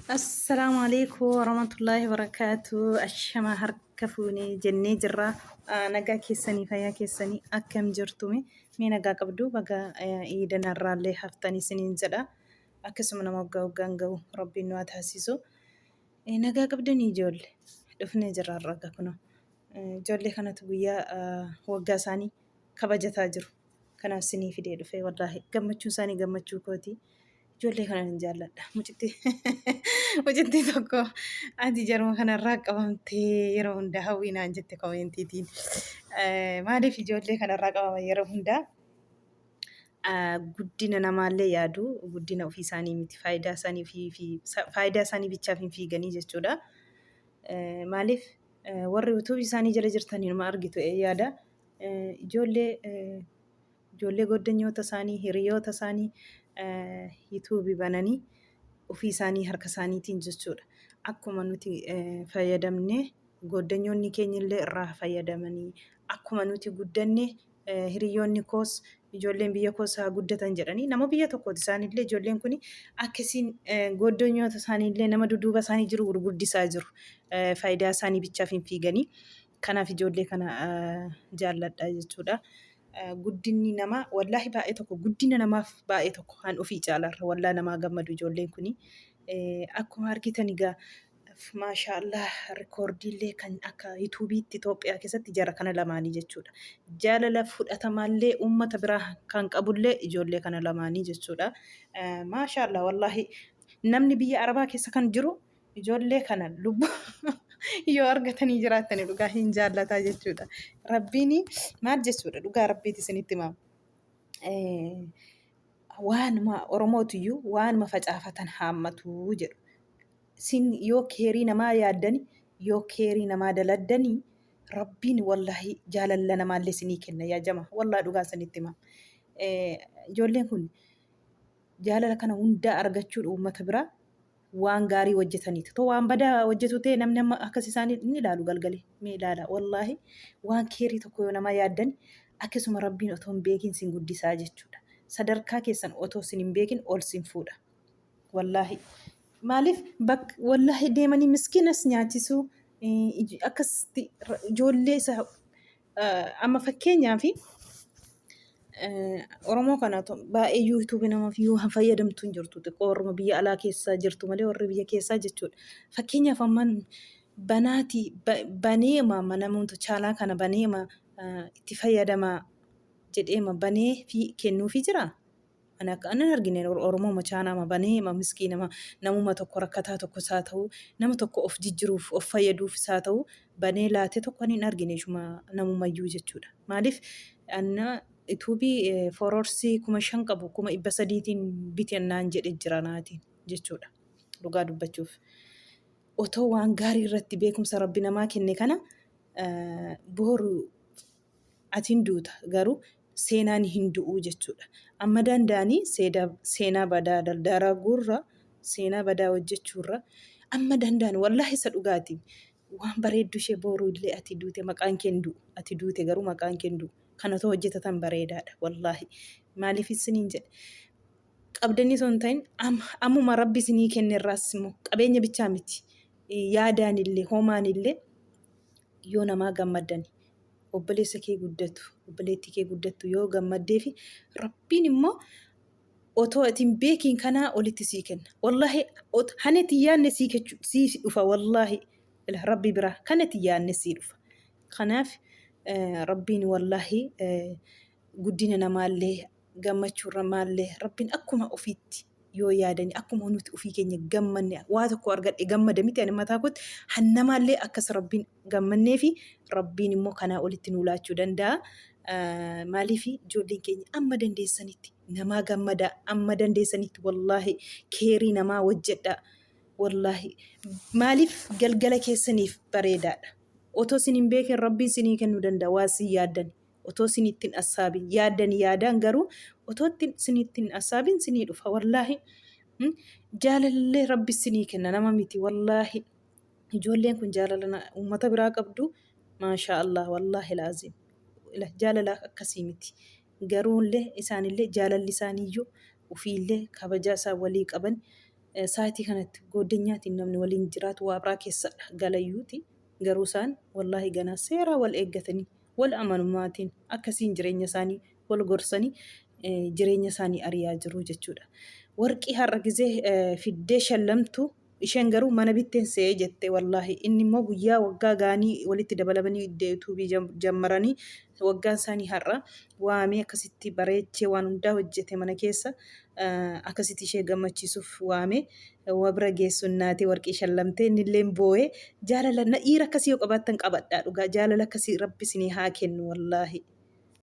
Assalaamu alaikum warahmatullaahi wabarakaatu. Ashama harka fuunee jennee jirra. Nagaa keessanii fayyaa keessanii akkam jirtume? Mee nagaa qabdu baga iida narraallee haftanii isiniin jedha. Akkasuma nama waggaa waggaan ga'u rabbiin nu haa taasisu. Nagaa qabdanii ijoollee dhufnee jirra har'a egaa kunoo. Ijoollee kanatu guyyaa waggaa isaanii kabajataa jiru. Kanaaf sinii fidee dhufe wallaahi gammachuun isaanii gammachuu kooti. Ijoollee kana nan jaalladha. Mucittii mucittii tokko ati jaruma kanarraa qabamtee yeroo hundaa hawwii naan jette komeentiitiin. Maaliif ijoollee kanarraa qabaman yeroo hundaa guddina namaallee yaadu guddina ofii isaanii miti faayidaa isaanii fi faayidaa isaanii bichaaf hin fiiganii jechuudha. Maaliif warri yuutuubii isaanii jala jirtan inuma argitu yaada. Ijoollee ijoollee goddanyoota isaanii hiriyoota isaanii yuutuubii bananii ofii isaanii harka isaaniitiin jechuudha. Akkuma nuti fayyadamne goddanyoonni keenya illee irraa fayyadamanii akkuma nuti guddanne hiriyoonni koos ijoolleen biyya koos haa guddatan jedhanii nama biyya tokkooti isaanillee ijoolleen kun akkasiin goddanyoota isaaniillee nama duduuba isaanii jiru gurguddisaa jiru. Faayidaa isaanii bichaaf hin fiiganii. Kanaaf ijoollee kana jaalladha jechuudha. Guddinni namaa wallaahi baay'ee tokko guddina namaaf baay'ee tokko kan ofii caalarra wallaa namaa gammadu ijoolleen kuni. Akkuma argitan egaa maashaallah rikoordiillee kan akka yuutuubiitti Itoophiyaa keessatti jara kana lamaanii jechuudha. Jaalala fudhatamaallee uummata biraa kan qabullee ijoollee kana lamaanii jechuudha. Maashaallah wallaahi namni biyya Arabaa keessa kan jiru Ijoollee kana lubbu yoo argatanii jiraatanii dhugaa hin jaallataa jechuudha. Rabbiin maal jechuudha dhugaa rabbiiti isinitti himaa. Waanuma Oromootiyyuu waanuma facaafatan haammatu jedhu. Isin yoo keerii namaa yaaddani yoo keerii namaa daladdanii rabbiin wallaahi jaalalla namaallee isinii kenna yaa jama wallaahi dhugaa isinitti himaa. Ijoolleen kun jaalala kana hundaa argachuun uummata biraa waan gaarii hojjetaniiti. Otoo waan badaa hojjetu ta'e namni amma akkas isaanii hin ilaalu galgale. Mee ilaala wallaahi waan keerii tokko yoo namaa yaaddan akkasuma rabbiin otoo hin beekin sin guddisaa jechuudha. Sadarkaa keessan otoo sin hin beekin ol sin fuudha. Wallaahi maaliif bakka wallaahi deemanii miskiinas nyaachisuu akkasitti ijoollee isa Amma fakkeenyaaf Oromoo kana baay'ee yuutuubii namaaf yoo fayyadamtu hin jirtu xiqqoo warruma biyya alaa keessa jirtu malee warri biyya keessaa jechuudha. Fakkeenyaaf amman banaati baneema namoota chaalaa kana baneema itti fayyadamaa jedheema banee fi kennuufii jiraa? Ani akka anan argine Oromoo machaanaama banee ma miskiinama namuma tokko rakkataa tokko isaa ta'u nama tokko of jijjiruuf of fayyaduuf isaa ta'u banee laatee tokko ani hin argine ishuma namumayyuu jechuudha. Maaliif anna ituubii fooroorsii 5000 qabu 300,000tiin biti naan jedhe jira naatiin jechuudha. Dhugaa dubbachuuf. Otoo waan gaarii irratti beekumsa rabbi namaa kenne kana booru ati hin duuta garuu seenaan hin du'uu jechuudha. Amma danda'anii seenaa badaa daldaraguurra seenaa badaa hojjechuurra amma danda'an wallaahi isa dhugaatiin waan bareeddu ishee booruu illee ati duute maqaan kee hin du'u ati duute garuu maqaan kee hin du'u kan otoo hojjetatan bareedaadha wallaahi maaliif isiniin jedhe qabdanii osoo hin ta'in ammuma rabbi isinii kenne irraas immoo qabeenya bichaa miti yaadaan illee homaan illee yoo namaa gammaddani obboleessa kee guddatu obboleettii kee guddattu yoo gammaddeefi rabbiin immoo otoo ati hin beekiin kanaa olitti sii kenna. Wallaahi kan ati hin yaadne sii kechu sii dhufa wallaahi ila rabbi biraa kan ati hin yaadne sii dhufa. Kanaaf rabbiin wallaahi guddina namaallee gammachuurra maallee rabbiin akkuma ofiitti yoo yaadani akkuma nuti ofii keenya gammanne waa tokko argadhe gammada miti ani mataa kootti hannamaallee akkas rabbiin gammannee fi rabbiin immoo kanaa olitti nuu laachuu danda'a. Maaliif ijoolleen keenya amma dandeessanitti namaa gammadaa amma dandeessanitti wallaahi keerii namaa hojjedhaa wallaahi maaliif galgala keessaniif bareedaadha. Otoo isin hin beekin rabbiin isinii kennuu danda'a waa isin yaaddan. Otoo isin itti hin assaabin yaaddani yaadaan garuu otoo isin itti hin assaabin isinii dhufa wallaahi. Jaalallee rabbi isinii kenna nama miti wallaahi. Ijoolleen kun jaalala uummata biraa qabdu maashaa Allah wallaahi laazim. Jaalala akkasii miti. Garuu illee isaanillee jaalalli isaaniiyyuu ofiillee kabajaa isaan walii qaban Sa'aatii kanatti gooddenyaatiin namni waliin jiraatu waa biraa keessa galayyuuti. Garuu isaan wallaahi ganaa seeraa wal eeggatanii wal amanumaatiin akkasiin jireenya isaanii wal gorsanii jireenya isaanii ari'aa jiru jechuudha. Warqii har'a gizee fiddee shallamtu isheen garuu mana bitteen se'ee jette wallaahi inni immoo guyyaa waggaa gaanii walitti dabalamanii yuutuubii jammaranii waggaan isaanii har'a waamee akkasitti bareechee waan hundaa hojjete mana keessa akkasitti ishee gammachiisuuf waamee wa bira geessuun naatee warqii shallamtee innilleen boo'ee jaalala na dhiira akkasii yoo qabaattan qabadhaa dhugaa jaalala akkasii rabbi isinii haa kennu wallaahi.